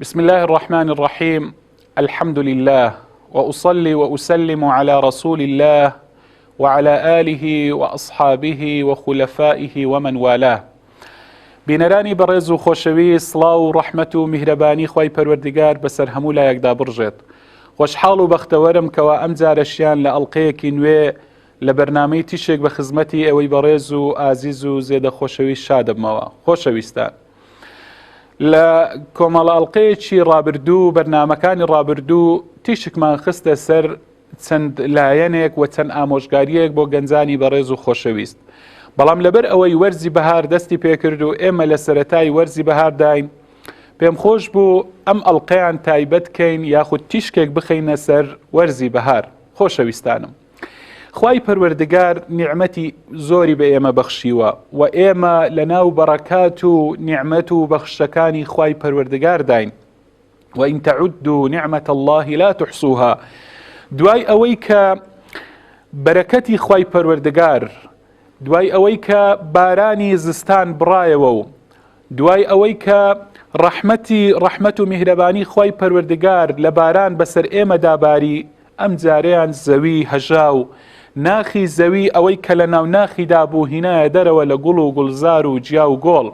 بسم الله الرحمن الرحیم الحمد لله وأصلي وأسلم على رسول الله وعلى آله وأصحابه وخلفائه ومن والاه بینەرانی بەڕێز و خۆشەویست سڵاو و ڕەحمەت و میهرەبانی خوای پەروەردگار بەسەر هەموو لایەکدا بڕژێت خۆشحاڵ و بەختەوەرم کەوا ئەم جارەشیان لە ئەڵلقەیەکی نوێ لە بەرنامەی تیشێک بە خزمەتی ئێوەی بەڕێز و ئازیز و زێدە خۆشەویست شادەبمەوە خۆشەویستان لە کۆمەڵە ئەڵلقەیەکی ڕابردوو بەرنمەکانی ڕابردوو تیشکمان خستە سەر چەند لایەنێک و چەند ئامۆژگاریەک بۆ گەنجانی بەڕێز و خۆشەویست بەڵام لەبەر ئەوەی وەرزی بەهار دەستی پێکرد و ئێمە لە سەتای وەرزی بەهارداین پێم خۆش بوو ئەم ئەڵلقەیان تایبەت کەین یاخود تیشکێک بخەینە سەر وەرزی بەهار خۆشەویستانم خوای پەروەردگار نیعمەتی زۆری بە ئێمە بەخشیوە و ئێمە لە ناو بەڕەکات و نیعمەت و بەخشەکانی خوای پەروەردگارداین وإن تعدوا نعمة الله لا تحصوها دوای ئەوەی کە بەرەکەتی خوای پەروەردگار دوای ئەوەی کە بارانی زستان بڕایەوە و دوای ئەوەی کە ڕەحمەتی ڕەحمەت و میهرەبانی خوای پەروەردگار لە باران بەسەر ئێمەدا باری ئەمجارەیان زەوی هەژا و ناخی زەوی ئەوەی کە لە ناو ناخیدا بوو هینایە دەرەوە لە گوڵ و گوڵزار و جیا و گۆڵ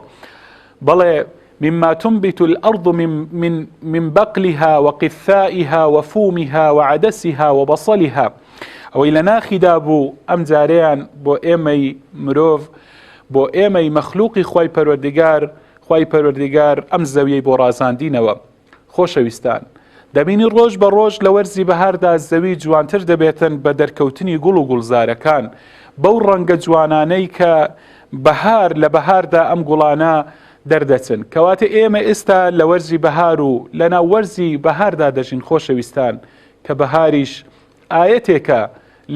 بەڵێ مما تنبت الأرض من, من, من بقلها وقثائها وفومها وعدسها وبصلها ئەوەی لە ناخیدا بوو ئەم جارەیان بۆ ئێمەی مرۆڤ بۆ ئێمەی مەخلوقی خوای پەروەردگار خوای پەروەردگار ئەم زەویەی بۆ ڕازاندینەوە خۆشەویستان دەبینی ڕۆژ بە ڕۆژ لە وەرزی بەهاردا زەوی جوانتر دەبێتن بە دەرکەوتنی گوڵ و گوڵزارەکان بەو ڕەنگە جوانانەی کە بەهار لە بەهاردا ئەم گوڵانە دەردەچن کەواتە ئێمە ئێستا لە وەرزی بەهار و لەناو وەرزی بەهاردا دەژین خۆشەویستان کە بەهاریش ئایەتێکە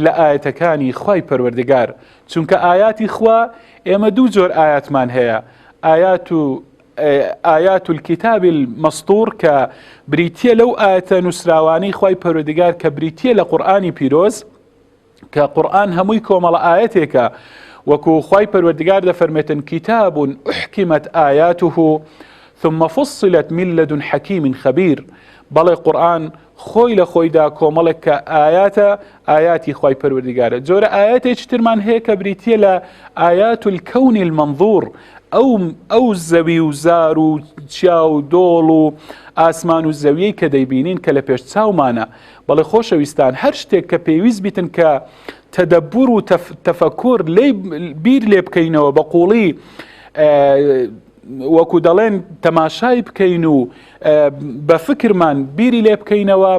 لە ئایەتەکانی خوای پەروەردگار چونکە ئایاتی خوا ئێمە دوو جۆر ئایاتمان هەیە ئایات و آیات الکتاب المسطور کە بریتیە لەو ئایەتە نووسراوانەی خوای پەروەردگار کە بریتیە لە قورئانی پیرۆز کە قورئان هەمووی کۆمەڵە ئایەتێکە وەکو خوای پەروەردگار دەفەرمێتن کتاب احکمت آیاته ثم فصلت من لدن حکیم خبیر بەڵێ قورئان خۆی لە خۆیدا کۆمەڵێک کە ئایاتە ئایاتی خوای پەروەردگارە جۆرە ئایەتێکی ترمان هەیە کە بریتیە لە آیات الکون المنظور ئەو ئەو زەوی و زار و چیا و دۆڵ و ئاسمان و زەویەی کە دەیبینین کە لە پێش چاومانە بەڵێ خۆشەویستان هەر شتێک کە پێویست بیتن کە تەدەبور و تەفەکور لی بیر لێ بکەینەوە بە قوڵی وەکو دەڵێن تەماشای بکەین و بە فکرمان بیری لێ بکەینەوە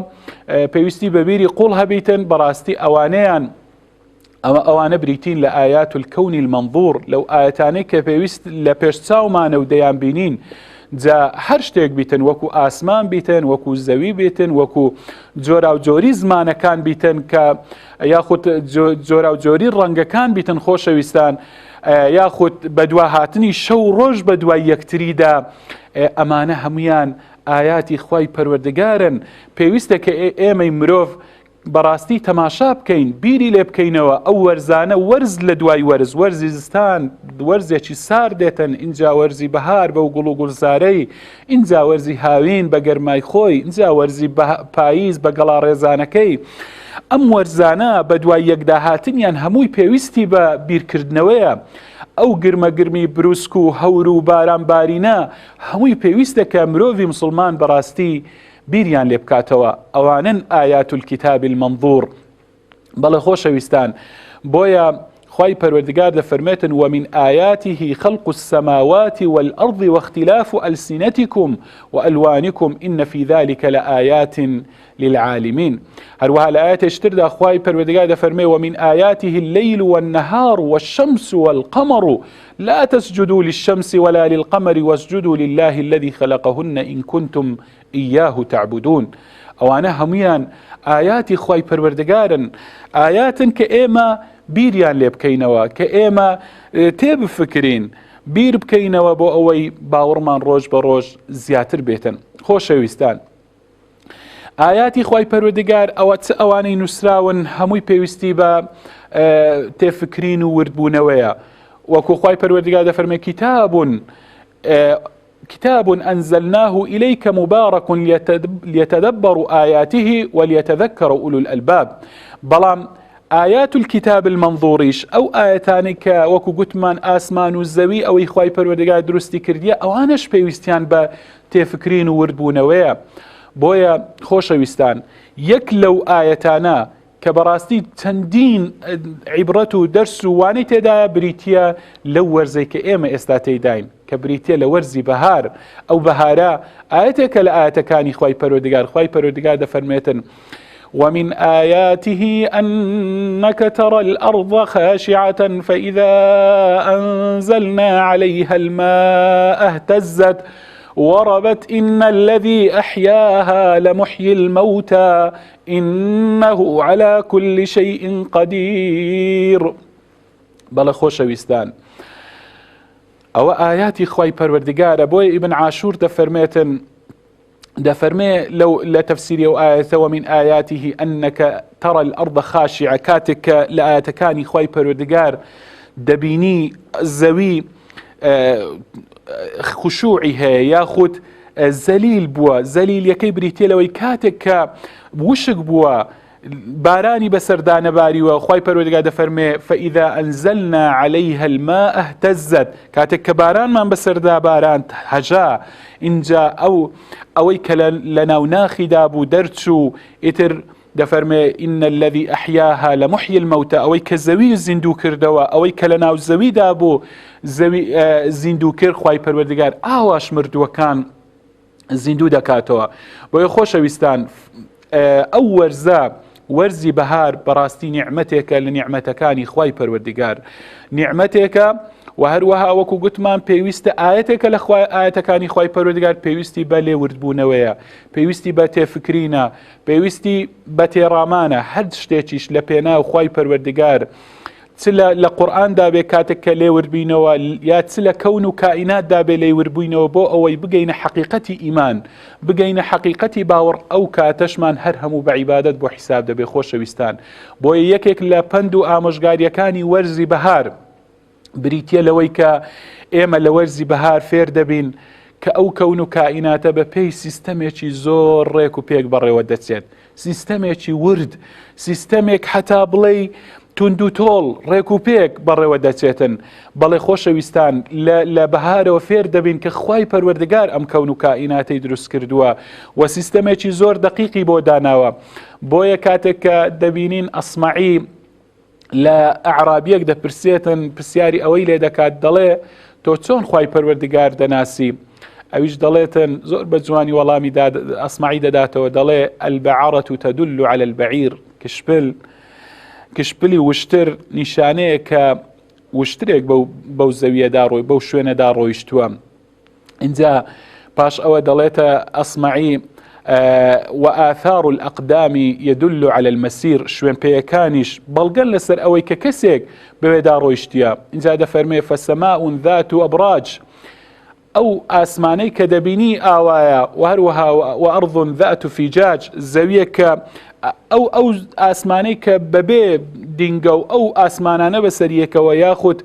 پێویستی بە بیری قوڵ هەبیتن بەڕاستی ئەوانەیان ئەمە ئەوانە بریتین لە ئايات الكون المنظور لەو ئاەتانەی کە پێویست لە پێش چاومانە و دەیان بینین جا هەر شتێک بیتن وەکو ئاسمان بیتن وەکو زەوی بیتن وەکو جۆراوجۆری زمانەکان بیتن کە یاخود جۆراوجۆری ڕەنگەکان بیتن خۆشەویستان یاخود بەدواهاتنی شەو ڕۆژ بە دوای یەکتریدا ئەمانە هەمویان ئاياتی خوای پەروەردگارن پێویستە کە ئێمەی مرۆڤ بەڕاستی تەماشا بکەین بیری لێ بکەینەوە ئەو وەرزانە وەرز لە دوای وەرز وەرزی زستان وەرزێکی سار دێتن ئینجا وەرزی بەهار بەو گوڵ و گوڵزارەی ئینجا وەرزی هاوین بە گەرمای خۆی ئینجا وەرزی پاییز بە گەڵا ڕێزانەکەی ئەم وەرزانە بە دوای یەکداهاتنیان هەمووی پێویستی بە بیرکردنەوەیە ئەو گرمەگرمی بروسک و هەور و باران بارینە هەمووی پێویستە کە مرۆڤی مسلمان بەڕاستی بیریان لێ بکاتەوە ئەوانن آیات الکتاب المنظور بەڵێ خۆشەویستان بۆیە خوای پەروەردگار دەفەرمێتن ومن آیاته خلق السماوات والأرض واختلاف ألسنتكم وألوانكم إن في ذلك لآيات للعالمين هەروەها لە ئاەتێکی تردا خوای پەروەردگار دەفەرمێ ومن آیاته الليل والنهار والشمس والقمر لا تسجدوا للشمس ولا للقمر واسجدوا لله الذي خلقهن إن كنتم إياه تعبدون ئەوانە هەمویان ئاياتی خوای پەروەردگارن ئاياتن کە ئێمە بیریان لێ بکەینەوە کە ئێمە تێبفکرین بیر بکەینەوە بۆ ئەوەی باوەڕمان ڕۆژ بە ڕۆژ زیاتر بێتن خۆشەویستان ئایاتی خوای پەروەردگار ئەوە چ ئەوانەی نووسراون هەمووی پێویستی بە تێفکرین و وردبوونەوەیە وەکو خوای پەروەردگار دەفەرمێ کتابون. کتاب أنزلناه إليك مبارك ليتدبروا آياته وليتذكر أولو الألباب بەڵام آیات الکتاب المنظوریش ئەو ئایەتانەی کە وەکو گوتمان ئاسمان و زەوی ئەوەی خوای پەروەردگار دروستی کردیە ئەوانەش پێویستیان بە تێفکرین و وردبوونەوەیە بۆیە خۆشەویستان یەک لەو ئایەتانە کە بەڕاستی چەندین عیبرەت و دەرس و وانەی تێدایە بریتییە لەو وەرزەی کە ئێمە ئێستا تێیداین کە بریتییە لە وەرزی بەهار ئەو بەهارە ئایەتێکە لە ئایەتەکانی خوای پەروەردگار خوای پەروەردگار دەفەرمێتن ومن آياته أنك ترى الأرض خاشعة فإذا أنزلنا عليها الماء اهتزت وربت إن الذي أحياها لمحيي الموتى إنه على كل شيء قدير بەڵێ خۆشەویستان ئەوە ئاياتی خوای پەروەردگارە بۆیە ئیبن عاشور دەفەرمێتن دەفەرمێ لەو لە تەفسیری ئەو ئاەتەوە من آياته أنك ترى الأرض خاشعة کاتێک کە لە ئاەتەکانی خوای پەروەردگار دەبینی زەوی خشوعی هەیە یاخود زەلیل بووە زەلیلیەکەی بریتە لەوەی کاتێک کە وشک بووە بارانی بەسەردا نەباریوە خوای پەروەردگار دەفەرمێ فإذا أنزلنا عليها الماء اهتزت کاتێک کە بارانمان بەسەردا باران هەژا اینجا ئەو ئەوەی کە لە ناو ناخیدا بوو دەرچوو ئیتر دەفەرمێ إن الذي أحياها لمحيي الموتى ئەوەی کە زەوی زیندوو کردەوە ئەوەی کە لە ناو زەویدا بوو زەوی زیندوو کرد خوای پەروەردگار ئاواش مردووەکان زیندوو دەکاتەوە بۆیە خۆشەویستان ئەو وەرزە وەرزی بەهار بەڕاستی نیعمەتێکە لە نیعمەتەکانی خوای پەروەردگار نیعمەتێکە و هەروەها وەکو گوتمان پێویستە ئاەتێکە لە خوای ئاەتەکانی خوای پەروەردگار پێویستی بە لێوردبوونەوەیە پێویستی بە تێفکرینە پێویستی بە تێڕامانە هەر شتێکیش لە پێناو خوای پەروەردگار چ لە لە قورئاندا بێ کاتێک کە لێ وردبینەوە یا چ لە کەون و کائیناتدا بێ لێی وردبووینەوە بۆ ئەوەی بگەینە حەقیقەتی ئیمان بگەینە حەقیقەتی باوەڕ ئەو کاتەشمان هەر هەموو بە عیبادەت بۆ حیساب دەبێ خۆشەویستان بۆیە یەکێک لە پەند و ئامۆژگاریەکانی وەرزی بەهار بریتە لەوەی کە ئێمە لە وەرزی بەهار فێر دەبین کە ئەو کەون و کائیناتە بە پێی سیستەمێکی زۆر ڕێک و پێک بەڕێوە دەچێت سیستەمێکی ورد، سیستەمێک هەتا بڵێی توندوتۆڵ، ڕێکوپێک بەڕێوە دەچێتن. بەڵێ خۆشەویستان لە لە بەهارەوە فێر دەبین کە خوای پەروەردگار ئەم کەون و کائیناتەی دروست کردووە و سیستەمێکی زۆر دەقیقی بۆ داناوە. بۆیە کاتێک کە دەبینین ئەسمەعی لە ئەعرابیەک دەپرسێتن پرسیاری ئەوەی لێ دەکات دەڵێ تۆ چۆن خوای پەروەردگار دەناسی ئەویش دەڵێتن زۆر بە جوانی وەڵامی ئەسمعی دەداتەوە دەڵێ البعرة تدل على البعير کشپل کشپلی وشتر نیشانەیە کە وشترێک بەو زەویەدا ڕۆی بەو شوێنەدا ڕۆیشتووە ئینجا پاش ئەوە دەڵێتە ئەسمەعی وآثار الأقدام يدل على المسير شوێن پێیەکانیش بەڵگەن لەسەر ئەوەی کە کەسێک بەوێدا ڕۆیشتیە اینجا دەفەرمێ فسماء ذات أبراج ئەو ئاسمانەی کە دەبینی ئاوایە و هەروەها وأرض ذات فجاج زەویە کە ئەو ئەو ئاسمانەی کە بەبێ دینگە و ئەو ئاسمانانە بەسەریەکەوە یاخود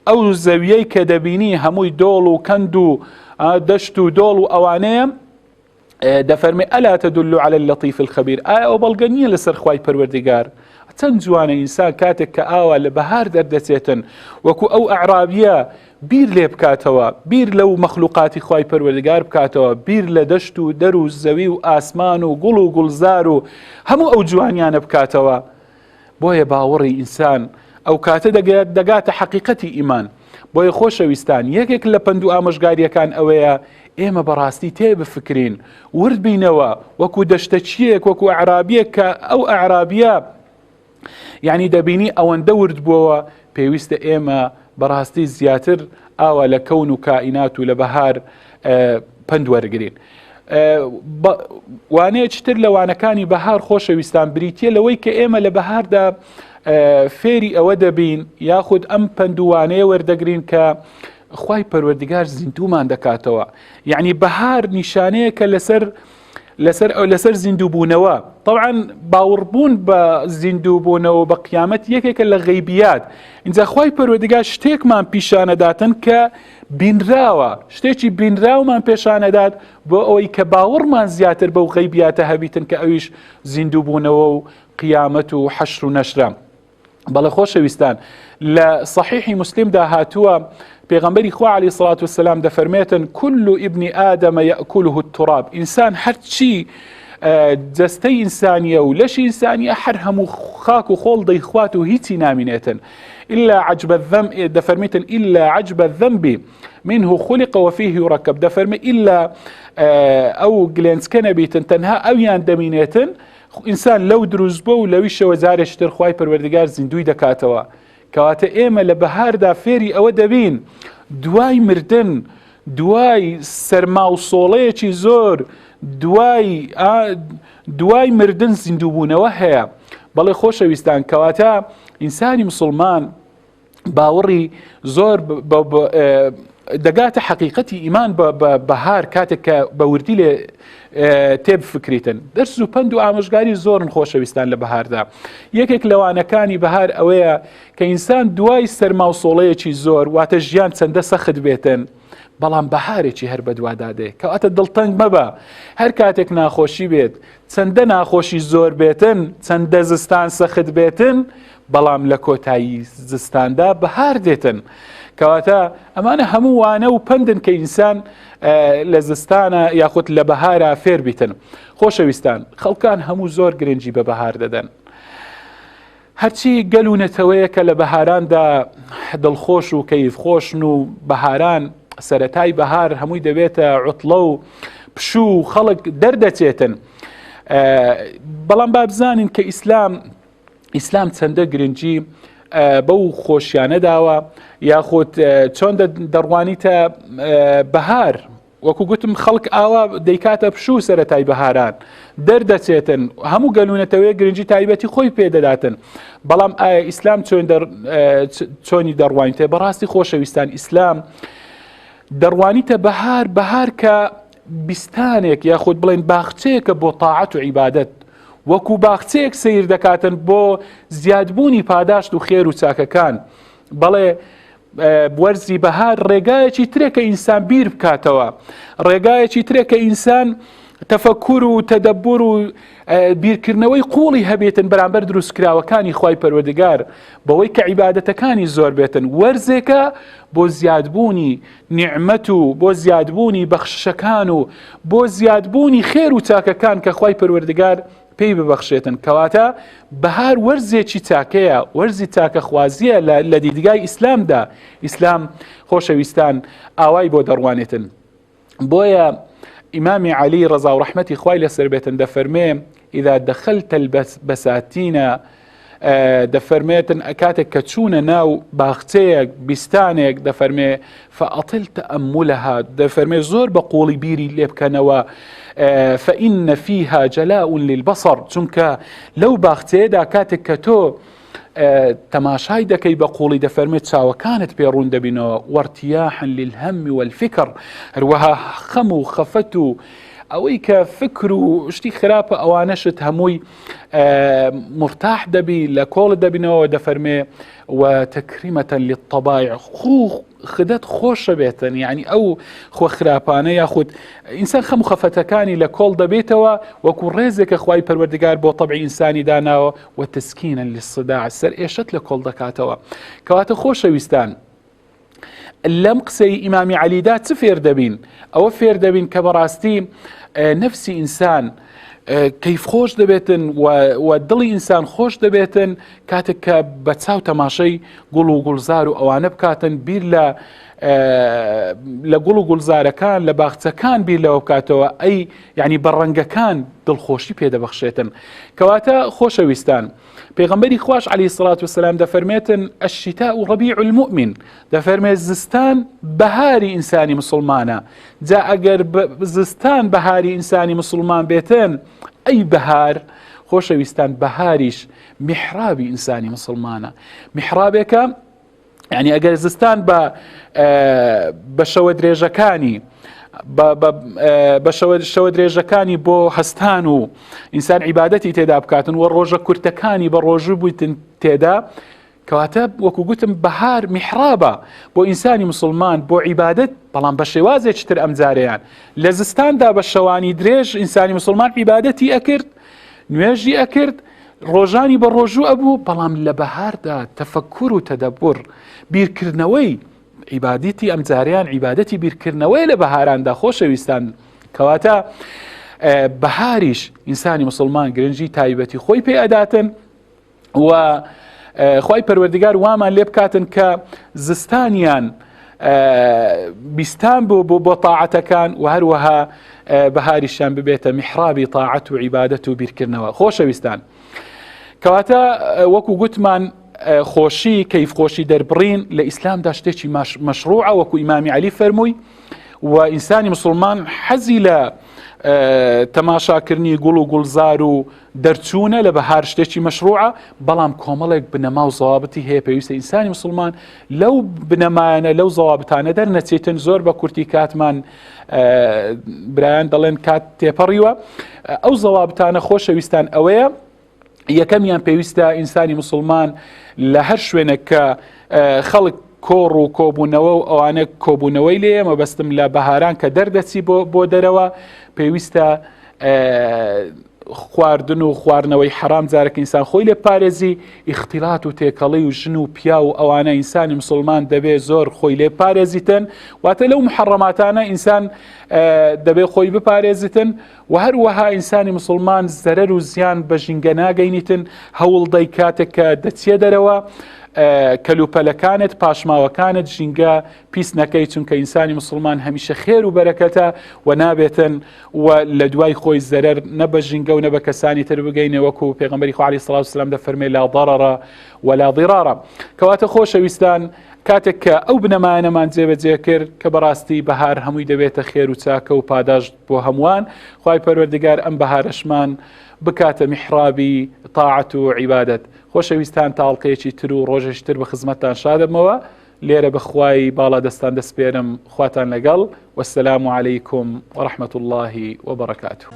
ئەو زەویەی کە دەبینی هەمووی دۆڵ و کەند و دەشت و دۆڵ و ئەوانەیە دەفەرمێ ئەلا تدل على اللطیف الخبیر ئایا ئەو بەڵگە نییە لەسەر خوای پەروەردگار چەند جوانە ئینسان کاتێک کە ئاوا لە بەهار دەردەچێتن وەکو ئەو ئەعرابیە بیر لێ بکاتەوە بیر لەو مەخلوقاتی خوای پەروەردگار بکاتەوە بیر لە دەشت و دەر و زەوی و ئاسمان و گوڵ و گوڵزار و هەموو ئەو جوانیانە بکاتەوە بۆیە باوەڕی ئینسان ئەو کاتە دەگات دەگاتە حەقیقەتی ئیمان بۆیە خۆشەویستان یەکێک لە پەند و ئامۆژگاریەکان ئەوەیە ئێمە بەڕاستی تێ بفکرین ورد بینەوە وەکو دەشتەچیەک وەکو ئەعرابیەک کە ئەو ئەعرابیە یعنی دەبینی ئەوەندە ورد بووەوە پێویستە ئێمە بەڕاستی زیاتر ئاوا لە کەون و کائینات و لە بەهار پەند وەرگین. وانەیەکی تر لە وانەکانی بەهار خۆشەویستان بریتە لەوەی کە ئێمە لە بەهاردا فێری ئەوە دەبین یاخود ئەم پەندوانەیە وەردەگرین کە خوای پەروەردگار زیندومان دەکاتەوە یعنی بەهار نیشانەیە کە لەسەر. لەسەر ئەو لەسەر زیندووبوونەوە طبعا باوەڕبوون بە زیندووبوونەوە بە قیامەت یەکێکە لە غەیبیات اینجا خوای پەروەردگار شتێکمان پیشانەداتن کە بینراوە شتێکی بینراومان پێشانەدات بۆ ئەوەی کە باوەڕمان زیاتر بەو غەیبیاتە هەبیتن کە ئەویش زیندووبوونەوە و قیامەت و حەشر و نەشرە. بەڵێ خۆشەویستان لە صحیحی مسلمدا هاتووە پێغەمبەری خوا علیه الصلاة والسلام دەفەرمێتن كل ابن آدم يأكله التراب ئینسان هەرچی جەستەی ئینسانیە و لەشی ئینسانیە هەر هەموو خاک و خۆڵ دەیخوات و هیچی نامینێتن إلا عجب الذنب دەفەرمیتن إلا عجب الذنب منه خلق وفيه يركب دەفەرمی إلا ئەو گلێنچکە نەبیتن تەنها ئەویان دەمینێتن ئینسان لەو دروست بووە و لەویشەوە جارێکی تر خوای پەروەردگار زیندووی دەکاتەوە کەواتە ئێمە لە بەهاردا فێری ئەوە دەبین دوای مردن دوای سەرما و سۆڵەیەکی زۆر دوای دوای مردن زیندووبوونەوە هەیە بەڵێ خۆشەویستان کەواتە ئینسانی مسلمان باوەڕی زۆر دەگاتە حەقیقەتی ئیمان بە بەهار کاتێک کە بە وردی لێ تێبفکریتن دەرس و پەند و ئامۆژگاری زۆرن خۆشەویستان لە بەهاردا یەکێک لەوانەکانی بەهار ئەوەیە کە ئینسان دوای سەرما و سۆڵەیەکی زۆر واتە ژیان چەندە سەخت بێتن بەڵام بەهارێکی هەر بەدوادا دێ کەواتە دڵتەنگ مەبە هەر کاتێک ناخۆشی بێت چەندە ناخۆشی زۆر بێتن چەندە زستان سەخت بێتن بەڵام لە کۆتایی زستاندا بەهار دێتن کەواتە ئەمانە هەموو وانە و پەندن کە ئینسان لە زستانە یاخود لە بەهارا فێر بیتن خۆشەویستان خەڵکان هەموو زۆر گرنگی بە بەهار دەدەن هەرچی گەل و نەتەوەیەکە لە بەهاراندا دڵخۆش و کەیف خۆشن و بەهاران سەتای بەهار هەمووی دەبێتە عوتڵە و پشوو و خەڵک دەردەچێتن بەڵام با بزانین کە ئیسلام ئیسلام چەندە گرنگی بەو خۆشیانە داوە یاخود چۆن دەڕوانیتە بەهار وەکو گوتم خەڵک ئاوا دەیکاتە پشوو سەرەتای بەهاران دەردەچێتن هەموو گەلونەتەوەی گرنگی تایبەتی خۆی پێدەداتن بەڵام ئایا ئیسلام چۆن چۆنی دەڕوانیتە بەڕاستی خۆشەویستان ئیسلام دەڕوانیتە بەهار بەهار کە بیستانێک یاخود بڵێن باخچەیەکە بۆ تاعەت و عیبادەت وەکو باخچەیەک سەیر دەکاتن بۆ زیادبوونی پاداشت و خێر و چاکەکان بەڵێ وەرزی بەهار ڕێگایەکی ترە کە ئینسان بیر بکاتەوە ڕێگایەکی ترە کە ئینسان تەفەکور و تەدەبور و بیرکردنەوەی قوڵی هەبێتن بەرامبەر دروستکراوەکانی خوای پەروەردگار بەوەی کە عیبادەتەکانی زۆر بێتن وەرزێکە بۆ زیادبوونی نیعمەت و بۆ زیادبوونی بەخششەکان و بۆ زیادبوونی خێر و چاکەکان کە خوای پەروەردگار پێی ببەخشێتن کەواتە بەهار وەرزێکی چاکەیە وەرزی چاکەخوازیە لە دیدگای ئیسلامدا ئیسلام خۆشەویستان ئاوای بۆ دەڕوانێتن بۆیە ئیمامی عەلی ڕەزا و ڕەحمەتی خوای لەسەر بێتن دەفەرمێ إذا دخلت البساتين دەفەرمێتن کاتێک کە چوونە ناو باخچەیەک بیستانێک دەفەرمێ فأطل تأملها دەفەرمێ زۆر بە قوڵی بیری لێ بکەنەوە فإن فيها جلاء للبصر چونکە لەو باخچەیەدا کاتێک کە تۆ تەماشای دەکەی بە قوڵی دەفەرمێت چاوەکانت پێ ڕوون دەبینەوە وارتیاحا للهم والفکر هەروەها خەم و خەفەت و ئەوەی کە فکر و شتی خراپە ئەوانەشت هەمووی مرتاح دەبی لە کۆڵت دەبینەوە دەفەرمێ و تەکریمەتەن للطبایع خو خدت خۆشە بێتن یعنی ئەو خۆ خراپانە یاخود ئینسان خەم و خەفەتەکانی لە کۆڵ دەبێتەوە وەکو ڕێزێکە خوای پەروەردگار بۆ تەبعی ئینسانی داناوە و تسکینە للصداع سەر ئێشت لە کۆڵ دەکاتەوە کەواتە خۆشەویستان لەم قسەی ئیمامی عەلیدا چ فێر دەبین ئەوە فێر دەبین کە بەڕاستی نفسی ئینسان کەیف خۆش دەبێتن و دڵی ئینسان خۆش دەبێتن کاتێک کە بە چاو تەماشەی گوڵ و گوڵزار و ئەوانە بکاتن بیر لە لە گوڵ و گوڵزارەکان لە باخچەکان بیر لەوە بکاتەوە ئەی یعنی بە ڕەنگەکان دڵخۆشی پێدەبەخشێتن کەواتە خۆشەویستان پێغەمبەری خواش علیه الصلاة والسلام دەفەرمێتن الشتاء ربيع المؤمن دەفەرمێت زستان بەهاری ئینسانی مسلمانە جا ئەگەر زستان بەهاری ئینسانی مسلمان بێتن ئەی بەهار خۆشەویستان بەهاریش میحرابی ئینسانی مسلمانە میحرابێکە یعنی ئەگەر زستان بە بە شەوە درێژەکانی. بە شەوە درێژەکانی بۆ هەستان و ئینسان عیبادەتی تێدا بکاتن و ڕۆژە کورتەکانی بە ڕۆژوو بوویتن تێدا کەواتە وەکو گوتم بەهار میحرابە بۆ ئینسانی مسلمان بۆ عیبادەت بەڵام بە شێوازێکی تر ئەمجارەیان لە زستاندا بە شەوانی درێژ ئینسانی مسلمان عیبادەتی ئەکرد نوێژی ئەکرد ڕۆژانی بە ڕۆژوو ئەبوو بەڵام لە بەهاردا تەفەکور و تەدەبور بیرکردنەوەی عیبادیتی ئەمجارەیان عیبادەتی بیرکردنەوەی لە بەهاراندا خۆشەویستان کەواتە بەهاریش ئینسانی مسلمان گرنگی تایبەتی خۆی پێ ئەداتن و خی پەروەردگار وامان لێ بکاتن کە زستانیان بیستان بۆ بۆ بۆ تاعەتەکان و هەروەها بەهاریشیان ببێتە میحرابی تاعەت و عیبادەت و بیرکردنەوە خۆشەویستان کەواتە وەکو گوتمان خۆشی کەیف خۆشی دەربڕین لە ئیسلامدا شتێکی مەشروعە وەکو ئیمامی علی فەرمووی و ئینسانی مسلمان حەزی لە تەماشاکردنی گوڵ و گوڵزار و دەرچوونە لە بەهار شتێکی مەشروعە بەڵام کۆمەڵێک بنەما و زەوابتی هەیە پێویستە ئینسانی مسلمان لەو بنەمایانە لەو زەوابتانە دەرنەچێتن زۆر بە کورتی کاتمان برایان دەڵێن کات تێپەڕیوە ئەو زەوابتانە خۆشەویستان ئەوەیە یەکەمیان پێویستە ئینسانی مسلمان لە هەر شوێنێک کە خەڵک کۆڕ و کۆبوونەوە و ئەوانە کۆبوونەوەی لێ مەبەستم لە بەهاران کە دەردەچی بۆ دەرەوە پێویستە خواردن و خواردنەوەی حەرام جارێک ئینسان خۆی لێ پارێزی ئیختیلات و تێکەڵی و ژن و پیا و ئەوانە ئینسانی مسلمان دەبێ زۆر خۆی لێ پارێزیتن واتە لەو محەڕەماتانە ئینسان دەبێ خۆی بپارێزیتن و هەروەها ئینسانی مسلمان زەرەر و زیان بە ژینگە ناگەینیتن هەوڵ دەی کاتێک کە دەچیە دەرەوە کەلوپەلەکانت پاشماوەکانت ژینگە پیس نەکەی چونکە ئینسانی مسلمان هەمیشە خێر و بەرەکەتە و نابێتن و لە دوای خۆی زەرەر نە بە ژینگە و نە بە کەسانی تر بگەینێ وەکو پێغەمبەری خوا عەلەیهی سڵاو سلام دەفەرمێ لا ضرر ولا ضرار کەواتە خۆشەویستان کاتێک کە ئەو بنەمایانەمان جێبەجێ کرد کە بەڕاستی بەهار هەمووی دەبێتە خێر و چاکە و پاداشت بۆ هەمووان خوای پەروەردگار ئەم بەهارەشمان بکاتە میحرابی تاعەت و عیبادەت خۆشەویستان تا ئەڵقەیەکی تر و ڕۆژێکی تر بە خزمەتتان شادەبمەوە لێرە بە خوای باڵا دەستان دەسپێرم خواتان لەگەڵ والسلام علیکم ورحمة اللە وبرکاته.